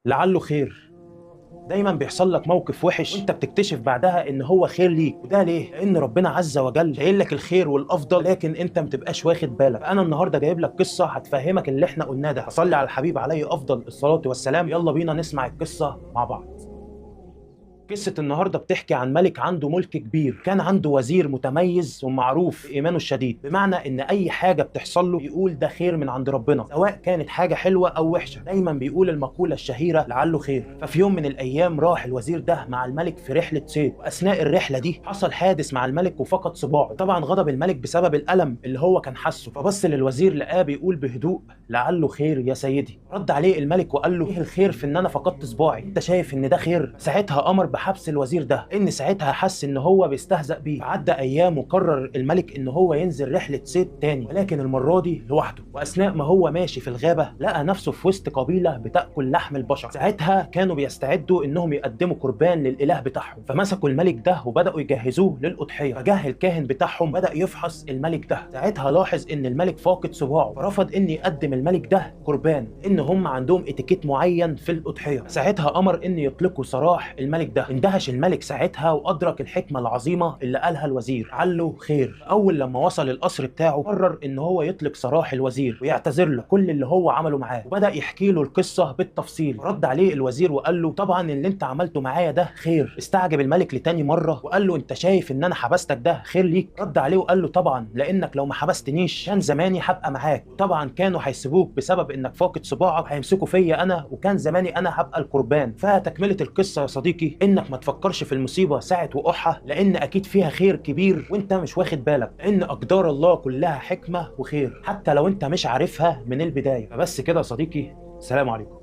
لعله خير. دايما بيحصل لك موقف وحش وانت بتكتشف بعدها ان هو خير ليك، وده ليه؟ لان ربنا عز وجل شايل لك الخير والافضل، لكن انت ما تبقاش واخد بالك. انا النهارده جايب لك قصة هتفهمك اللي احنا قلناه ده. صلي على الحبيب عليه افضل الصلاة والسلام. يلا بينا نسمع القصة مع بعض. قصة النهاردة بتحكي عن ملك عنده ملك كبير، كان عنده وزير متميز ومعروف بإيمانه الشديد، بمعنى إن أي حاجة بتحصل له بيقول ده خير من عند ربنا، سواء كانت حاجة حلوة أو وحشة، دايما بيقول المقولة الشهيرة لعله خير. ففي يوم من الأيام راح الوزير ده مع الملك في رحلة صيد، وأثناء الرحلة دي حصل حادث مع الملك وفقد صباعه. طبعا غضب الملك بسبب الألم اللي هو كان حاسه، فبص للوزير لقاه بيقول بهدوء لعله خير يا سيدي. رد عليه الملك وقال له إيه الخير في إن أنا فقدت صباعي؟ أنت شايف إن ده خير؟ ساعتها أمر بحبس الوزير ده، ان ساعتها حس ان هو بيستهزأ بيه. عدى ايام وقرر الملك ان هو ينزل رحلة صيد تاني، ولكن المرة دي لوحده. واثناء ما هو ماشي في الغابة لقى نفسه في وسط قبيلة بتاكل لحم البشر. ساعتها كانوا بيستعدوا انهم يقدموا قربان للاله بتاعهم، فمسكوا الملك ده وبدأوا يجهزوه للأضحية. فجه الكاهن بتاعهم بدأ يفحص الملك ده، ساعتها لاحظ ان الملك فاقد صباعه، فرفض ان يقدم الملك ده قربان، ان هم عندهم اتيكيت معين في الأضحية. ساعتها امر ان يطلقوا سراح الملك ده. اندهش الملك ساعتها وادرك الحكمة العظيمة اللي قالها الوزير لعله خير. اول لما وصل القصر بتاعه قرر ان هو يطلق سراح الوزير ويعتذر له كل اللي هو عمله معاه، وبدا يحكي له القصة بالتفصيل. رد عليه الوزير وقال له طبعا اللي انت عملته معايا ده خير. استعجب الملك لتاني مرة وقال له انت شايف ان انا حبستك ده خير ليك؟ رد عليه وقال له طبعا، لانك لو ما حبستنيش كان زماني هبقى معاك، طبعا كانوا هيسيبوك بسبب انك فاقد صباعك، هيمسكوا فيا انا، وكان زماني انا هبقى القربان. فتكمله القصة يا صديقي انك ما تفكرش في المصيبة ساعة وقوعها، لان اكيد فيها خير كبير وانت مش واخد بالك، لان اقدار الله كلها حكمه وخير حتى لو انت مش عارفها من البداية. فبس كده يا صديقي، سلام عليكم.